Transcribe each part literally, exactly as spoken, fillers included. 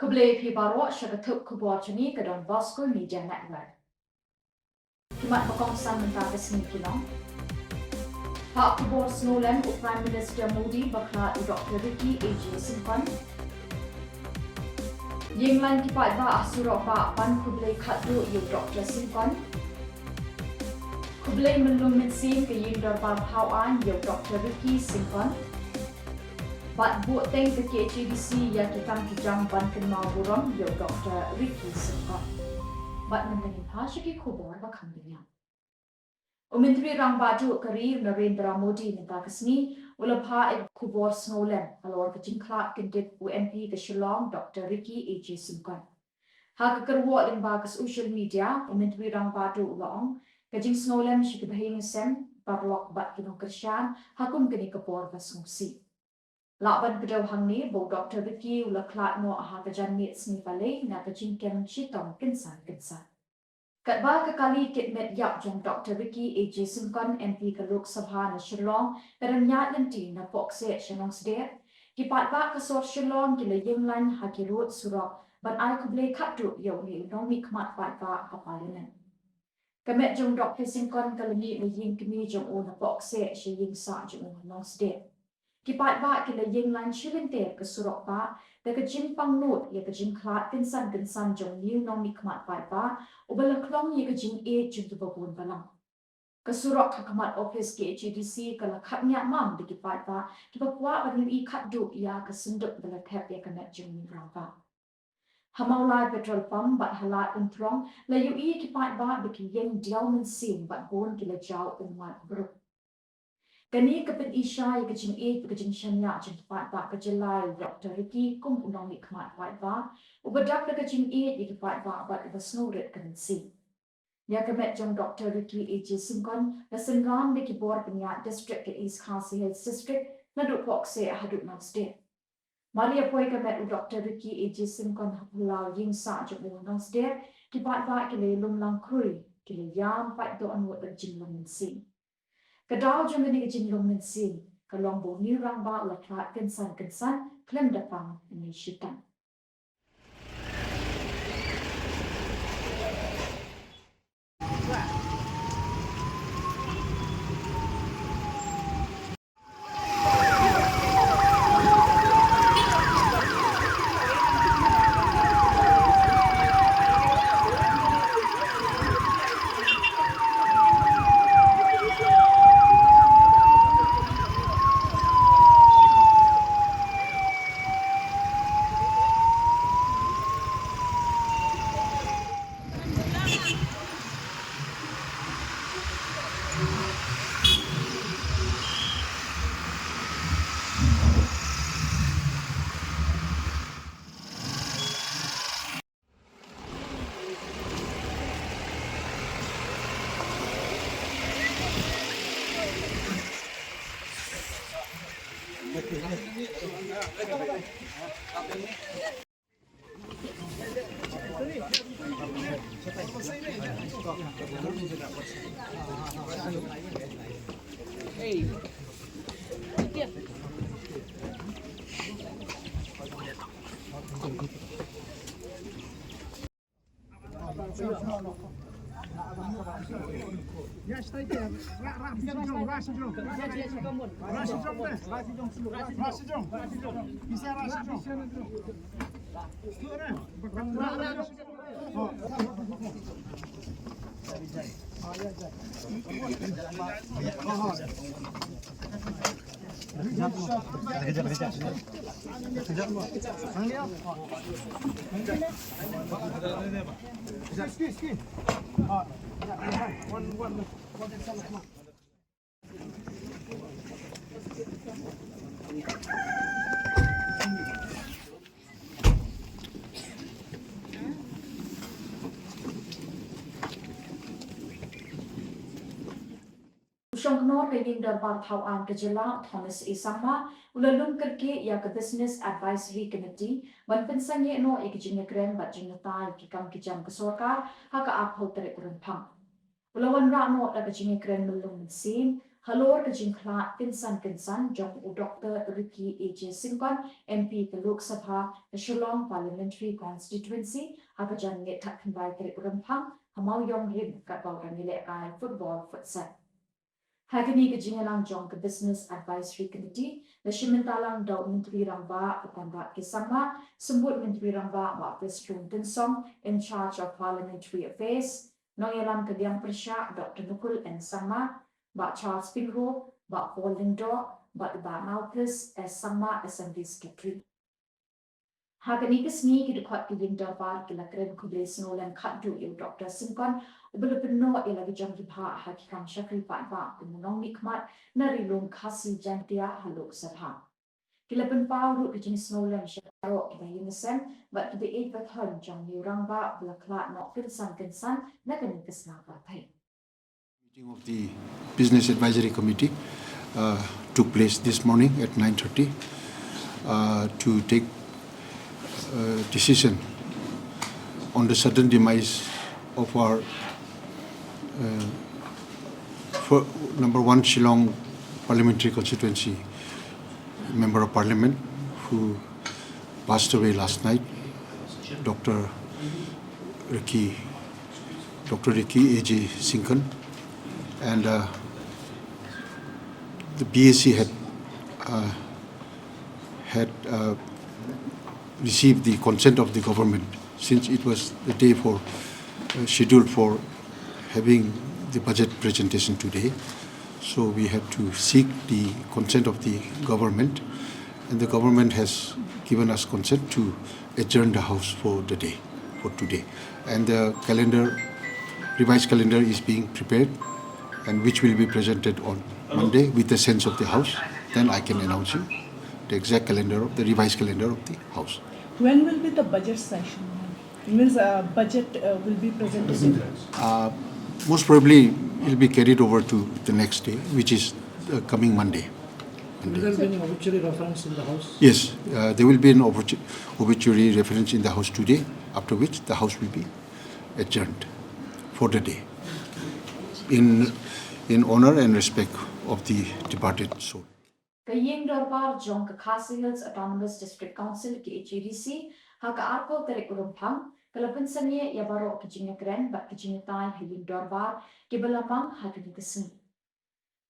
Khublei phi baroh sha ka thup khubor jong ngi ka Don Bosco Media Network. Ki mat ba kongsan mynta ka sngi ki long. Ha khubor sngewlem u Prime Minister Modi bakla u Doktor Ricky A J Syngkon. Ïing lain ki paidbah ha surok bah ban khublei khatduh ïa u Doktor Syngkon. Khublei myllung mynsiem ka ïing dorbar thaw aiñ ïa u Doktor Ricky Syngkon. Bad buh teng ka K H A D C ïa ki kam ki jam ban kynmaw burom ïa u Doktor Ricky Syngkon. Bad mynta ngin phai sha ki khubor ba kham bniah. U Myntri Rangbah Duh ka ri u Narendra Modi mynta ka sngi u la phah ïa ka khubor sngewlem halor ka jingkhlad kyndit u M P ka Shillong Doktor Ricky A J Syngkon. Ha ka kyrwoh lyngba ka social media, u Myntri Rangbah Duh u la ong, ka jingsngewlem sha ki bahaïing hasem, paralok bad ki nongkyrshan ha kum kane ka por ka sngewsih. Lah ban kdew hangne ba u Doktor Ricky u la khlad noh ha ka janmiet sngi Palei na ka jingkem shitom kynsan kynsan. Katba ka kali kit met ïap jong Doktor Ricky A J Syngkon, M P ka Lok Sabha na Shillong, ka dang ïaid lynti na Pohkseh sha Nongsder, ki paidbah ka sor Shillong ki la ïeng lain ha ki rud surok ban ai khublei khatduh ïa une u nongmihkhmat paidbah ha Parliament. Ka met jong Doktor Syngkon ka la mih na ïing kmie jong u na Pohkseh sha ïing sah jong u ha Nongsder. Ki paidbah ki la ïeng lain shilynter ka surok bah da ka jingpang nud ïa ka jingkhlad kynsan kynsan jong une u nongmihkhmat paidbah uba la khlong ïa ka jingïeit jong kiba bun balang. Ka surok ha khmat ophis K H A D C ka la khapngiah mam da ki paidbah kiba kwah ban ïohi khatduh ïa ka synduk ba la thep ïa ka met jong une u rangbah. Ha Mawlai Petrol Pump bad ha Lad Umtrong la ïohi ïa ki paidbah ba ki ïeng diaw mynsiem bad bun ki la jaw ummat bruk. Kane ka pyni shai ïa ka jingïeit bad ka jingshaniah jong ki paidbah ka jylla ïa u Doktor Ricky kum u nongmihkhmat paidbah uba dap da ka jingïeit ïa ki paidbah bad uba sngewrit ka mynsiem. Ïa ka met jong Doktor Ricky A J Syngkon la synran da ki bor pynïaid district ka East Khasi Hills District naduh Pohkseh haduh Nongsder. Mar ïa poi ka met u Doktor Ricky A J Syngkon ha phyllaw ïing sah jong u ha Nongsder, ki paidbah ki la ïalum lang khrui, ki la ïam pait dohnud da ka jinglong mynsiem. Ka daw jong kane ka jinglong mynsiem ka long ba une u rangbah u la khlad kynsan kynsan khlem da pang ne shitom. U shongknor ka ïing dorbar thaw aiñ ka jylla Thomas A Sangma u la lum kyrkieh ïa ka Business Advisory Committee ban pynsangeh noh ïa ka jingïakren bad jingrta ïa ki kam ki jam ka sorkar ha ka arphew tarik Rymphang. U la wanrah noh da ka jingïakren myllung mynsiem Halor ka jingkhlad kynsan kynsan jong u Doktor Ricky A J Syngkon, M P ka Lok Sabha ka Shillong Parliamentary Constituency, ha ka janmiet khyndai tarik Rymphang ha Mawïong Rim katba u dang ïalehkai football futsal. Ha kane ka jingïalang jong ka Business Advisory Committee, la shim bynta lang da u Myntri Rangbah Conrad K Sangma, Symbud Myntri Rangbah Bah Prestone Tynsong, in charge of Parliamentary Affairs, Nongïalam ka Liang Pyrshah Doktor Mukul M Sangma, Bah Charles Pyngrope, Bah Paul Lyngdoh, bad Bah Malthus S Sangma, Assembly Secretary. Ha kane ka sngi ki dkhot ka ïing dorbar ki la kren khublei sngewlem khatduh ïa u Doktor Syngkon, uba la pynnoh ïa la ki jong ki bhah ha ki kam shakri paidbah kum u nongmihkhmat na Ri Lum Khasi Jaiñtia ha Lok Sabha. Ki la pynpaw ruh ka jingsngewlem sha baroh kiba ïeng ïaseng bad kiba ïeit ba thon jong une u rangbah uba la khlad noh kynsan kynsan na kane ka sla pyrthei. Meeting of the Business Advisory Committee uh, took place this morning at nine thirty uh, to take uh, decision on the sudden demise of our uh, for number one Shillong Parliamentary Constituency Member of Parliament, who passed away last night, Doctor Ricky, Doctor Ricky A J Syngkon, and uh, the B A C had uh, had uh, received the consent of the government, since it was the day for uh, scheduled for having the budget presentation today. So we had to seek the consent of the government, and the government has given us consent to adjourn the house for the day, for today. And the calendar, revised calendar is being prepared, and which will be presented on Monday with the sense of the house. Then I can announce you the exact calendar of the revised calendar of the house. When will be the budget session? It means uh, budget uh, will be presented. Uh, most probably, it will be carried over to the next day, which is uh, coming Monday. Will there be any obituary reference in the house? Yes, uh, there will be an obituary reference in the house today, after which the house will be adjourned for the day in, in honor and respect of the departed soul. Ka ïing dorbar jong ka Khasi Hills Autonomous District Council, K H A D C, ha ka arphew tarik Rymphang, ka la pynsangeh ïa baroh ki jingïakren bad ki jingïatai ha ïing dorbar kiba la mang ha kane ka sngi.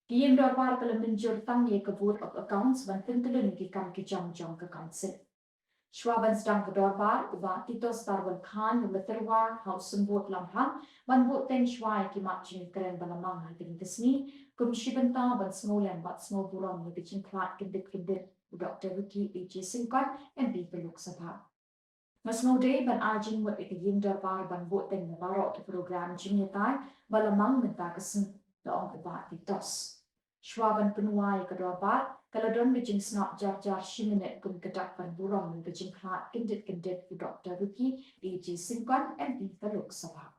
Ka ïing dorbar ka la mynjur tang ïa ka Board of Accounts ban pyntlun ïa ki kam ki jam jong ka Council. Shuwa ban sdang ka dorbar, u Bah Titos Tarwal Khan u la tyrwa ha u symbud lamphang ban buhteng shuwa ïa ki mat jingkren ba la mang ha kane ka sngi, kum shi bynta ban sngewlem bad sngewburom ïa ka jingkhlad kyndit kyndit u Doktor Ricky A J Syngkon, M P ka Lok Sabha. Nga sngewdei ban ai jingmut ïa ka ïing dorbar ban buhteng ïa baroh ki program jingïatai ba la mang mynta ka sngi, la ong u Bah Titos. Shuwa ban pynwai ïa ka dorbar, ka la don ka jingsngap jar jar shi minit kum ka dak ban burom ïa ka jingkhlad kyndit kyndit u Doktor Ricky A J Syngkon, M P ka Lok Sabha.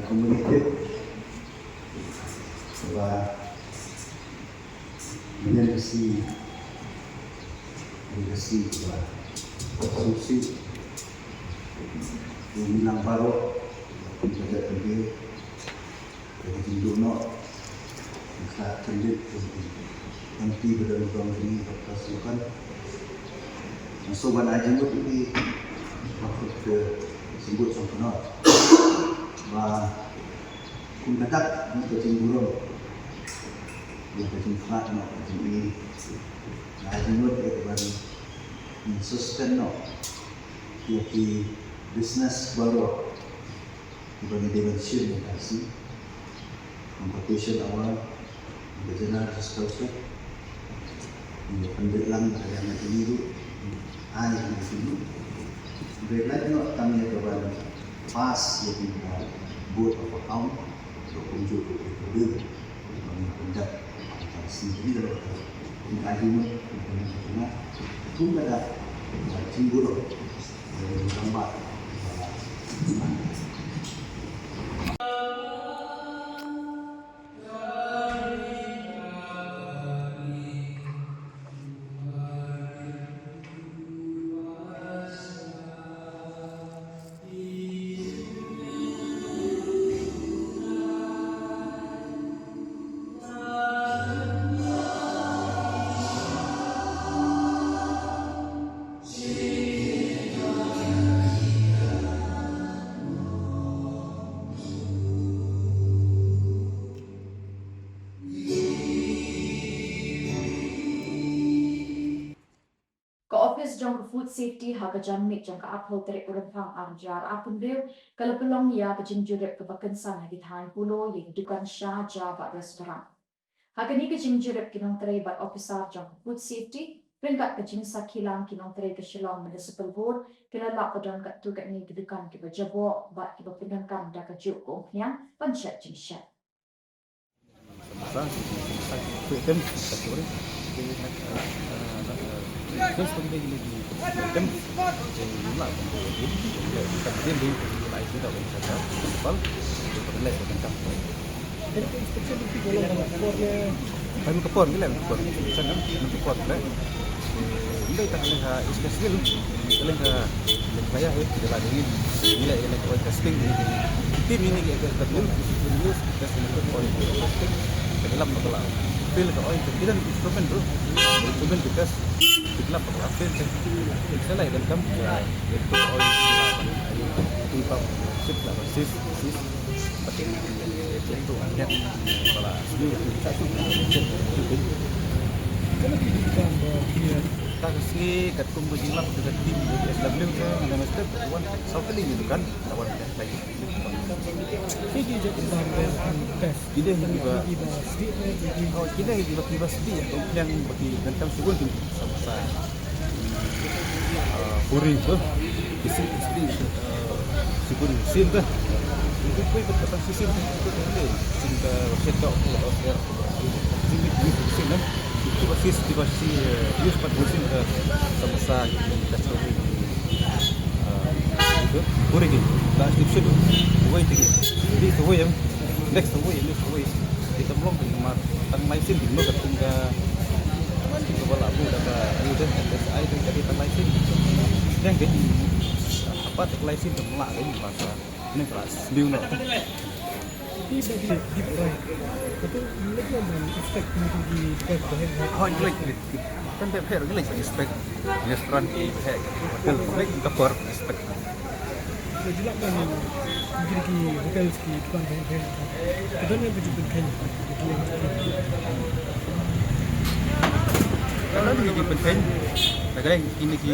Communicated ba mynta ka sngi, mynta ka sngi ba sngewsih ïa ngi lang baroh, kum ka jaitbynriew, ka jingduh noh, ka jingkhlad kyndit jong u M P ba dang dang jong ngi, Doctor Syngkon. Nga sngewbha ban ai jingmut ïa phi, ba kut ka jingmut sngewbha noh ba kum ka dak jong ka jingburom, jong ka jingkhlad noh ka jong ngi, nga ai jingmut ïa ka ban suspend noh ïa ki business baroh. Kiba ngi dei ban shim ïa ka sngi. Kum ka patient hour, kum ka general hospital check, kum ka pynbeit lang ka liang ka jong ngi ruh, ai ka jong ngi. Beit lait noh tang ïa ka ban pass ïa ka Board of Account, ka kumjuh ka bill, ka ban pyndep ka sngi. Kane ka long ka argument, ka argument. Kum ka dak, ka jingburom. jong ka Food Safety ha ka janmiet jong ka arphew tarik u Rymphang ar hajar arphew hynriew ka la pynlong ïa ka jingjurip kaba kongsan ha ki thaiñ Bulo ïa ki dukan sha ja bad restaurant. Ha kane ka jingjurip ki nongtrei bad ophisar jong ka Food Safety ryngkat ka jingsakhi lang ki nongtrei ka Shillong Municipal Board ki la lap ba don katto katne ki dukan kiba jaboh bad kiba pyndonkam da ka juk ka umphniang ban shet jingshet. Em ka por ngi leh ka por, ka por ngi leh. Ngi dei tang leh ha East Khasi Hills, leh ha leh kaya he, leh la dei ngi leh leh ka testing. Team ini ngi ka testing, testing ka oi testing. Ka lab na ka la fail ka oi, ka bidan instrument tu, instrument tu test, ka lab na ka la fail ka. Selai dan kam ka itu oi, itu pap, sip la sis, sis. Ka sngi katkum ka jinglap ka team S W ka, nga mesti wan saw kali ni kan, lawan lagi. Kita hiba, oh, kita hiba, hiba sdi ya, yang bagi gantang sugun tu sama-sama. Puri tu, isi isi puri sim tu. Itu pun betul sisi tu, itu tu sisi tu. Sisi tu, sisi tu, sisi tu, sisi tu. Itu pasti, itu pasti use pat musim ke sama-sama kita cari. Itu puri tu. Dah sisi tu, wait lagi. Jadi tu wait yang next tu wait, next tu wait. Kita belum terima tang license di mana kat tinggal. Kita bala bu dah ka, ayo dah, dah ai tu jadi tang license. Dah ke apa tak license tu melak kan bahasa. Ini kelas. Di mana? Di bagi deep fry. Itu lagi yang inspect mungkin di depan. Oh, ini lagi. Kan dia pakai lagi inspect. Restaurant pakai hotel pakai kapor inspect. Ka jylla ka ngi ki hotels ki dukan bang bang. Ka don ngan pynjah pynkheiñ. Ka don ngi ki pynkheiñ. Na ka liang kine ki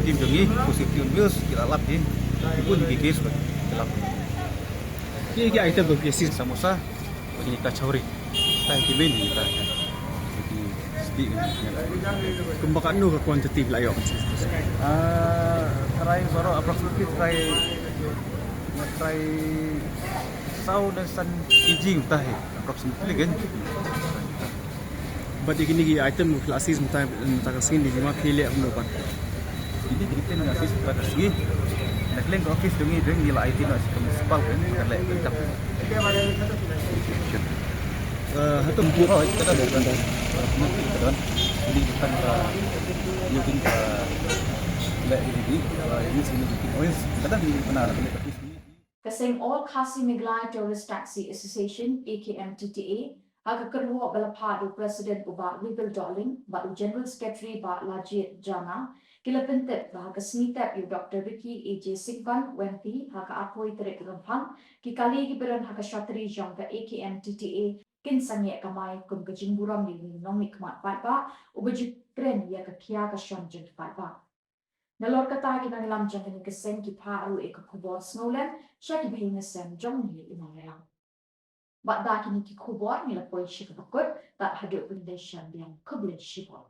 team jong ngi, Food Safety on Wheels, ki la lap ki. Ki pun ki case ba ki lap. Ki ki item ba ki sis samosa. Ki kachori. Tang ki main kita. Ki sdi kan. Kumba katno ka quantity la ïoh? Ah, try zoro approximately try, try saw dan san kg mynta hi approximately kan. Bad ïa kine ki item ki la sis mynta, mynta ka sngi ni, ma phi leh kumno pat? Ini kita ni office pada segi. Nak leng ke office dong ni dong ni lah I T nak municipal kan, kita leh kita. Eh, hatum. Oh, kita dah dah dah. Nanti kita kan. Ini kita, uh, you think, uh, leh ini di, uh, ini sini bikin oil. Kita dah di mana nak leh office ni. Ka seng All Khasi Meghalaya Tourist Taxi Association, A K M T T A, ha ka kyrwoh ba la phah da u President u Bah Wibil Dohling bad u General Secretary Bah Lajit Jana, ki la pyntip ba ha ka sngi tep ïa u Doctor Ricky A J Syngkon, U M P, ha ka arphew tarik Rymphang, ki kali kiba don ha ka shatri jong ka A K M T T A kin sangeh kamai kum ka jingburom ïa u nongmihkhmat paidbah uba ju kren ïa ka khia ka shon jong ki paidbah. Nalor kata, ki nongïalam jong kane ka seng ki phah ruh ïa ka khubor sngewlem sha kiba ïeng ïaseng jong ngi ki nongïalam. Bad da kine ki khubor ngi la poi sha kaba kut, tad haduh ban ïashem biang, khublei shibun.